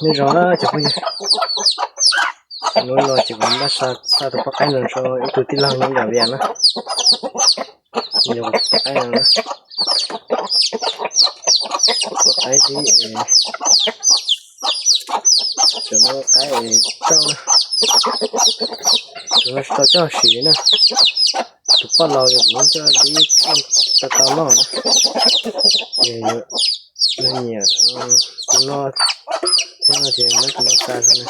Nyob zoo na cov phooj ywg, hnub no ces kuv npaj xa, xa tus poj qaib no rau ib tug tij laug nyob nram Vias na. Yog poj qaib no na, poj qaib tib, cov no qaib tsauj na, tus no tsis tau coj siv na. Tus poj laus ces kuv coj tib tau tau noj na. Ces yuav, nws nyiam tus no thiab no ces muab tus no xa xwb na.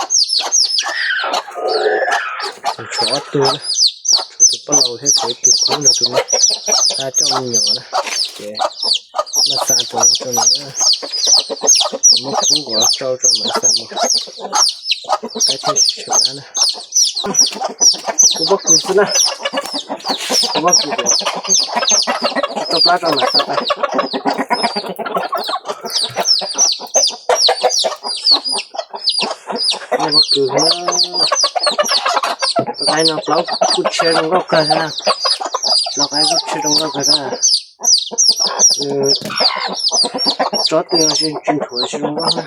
Tshuav ob tug na, tshuav tus poj laus thiab tshuav ib tug khub nrog tus no xa coj me nyuam na. Ces muab xa tus no rau nws na, muab pub kom tsau rau mam xa mus, qaib thiaj tsis tshaib plab na. Kuv pob kws xwb na, kuv pob kws kom tsau plab rau mam xa tas. Nej pob kws na, tus qaib no plaub kuj tshiab zoo nkauj kawg thiab na, plaub qaib kuj tshiab zoo nkauj kawg thiab. Tsob twg no tsis nthuav tsis zoo nkauj na,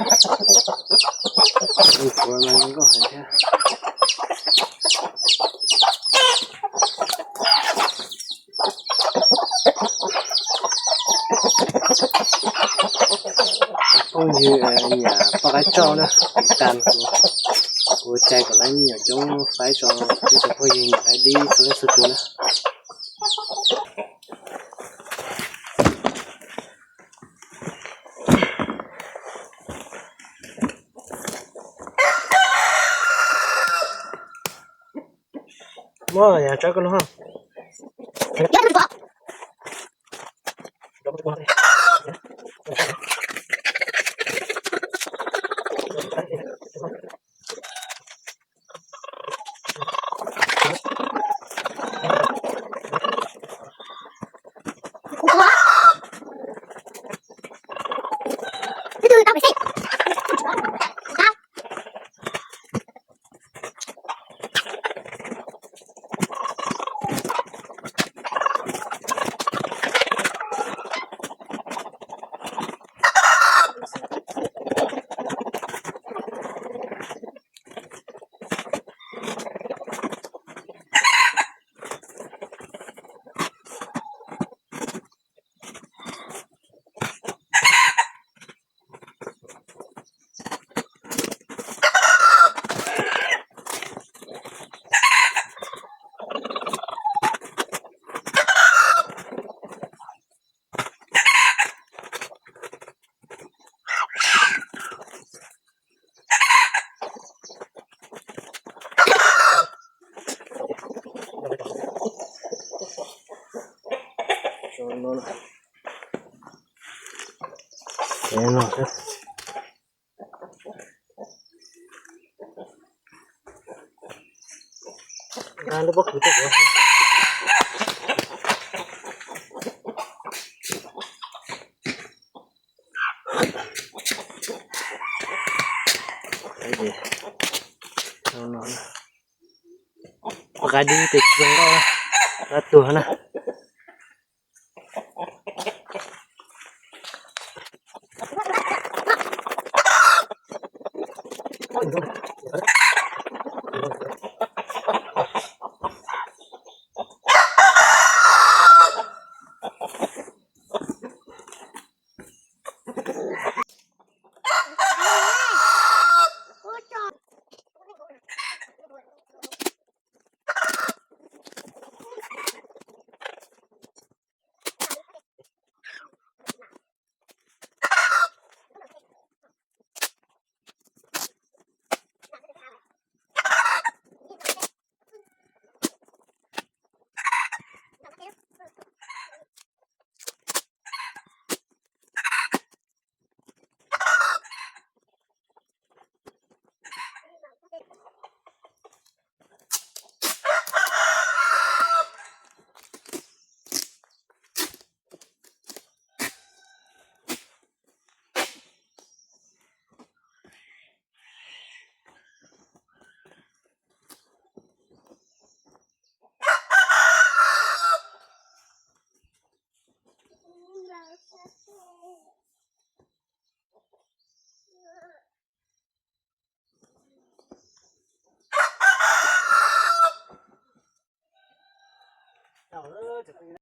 tsis nthuav mas zoo nkauj heev thiab. Phooj ywg nyiam poj qaib tsauj na, tiv tas kuv, kuv cai kom lawv me nyuam coob faib tso, peb cov phooj ywg nyiam qaib dib txhua leej txhua tus na. Muab yam tsawb koj lub. Ua qab dib tes tsis zoo nkauj na, qab tuag na.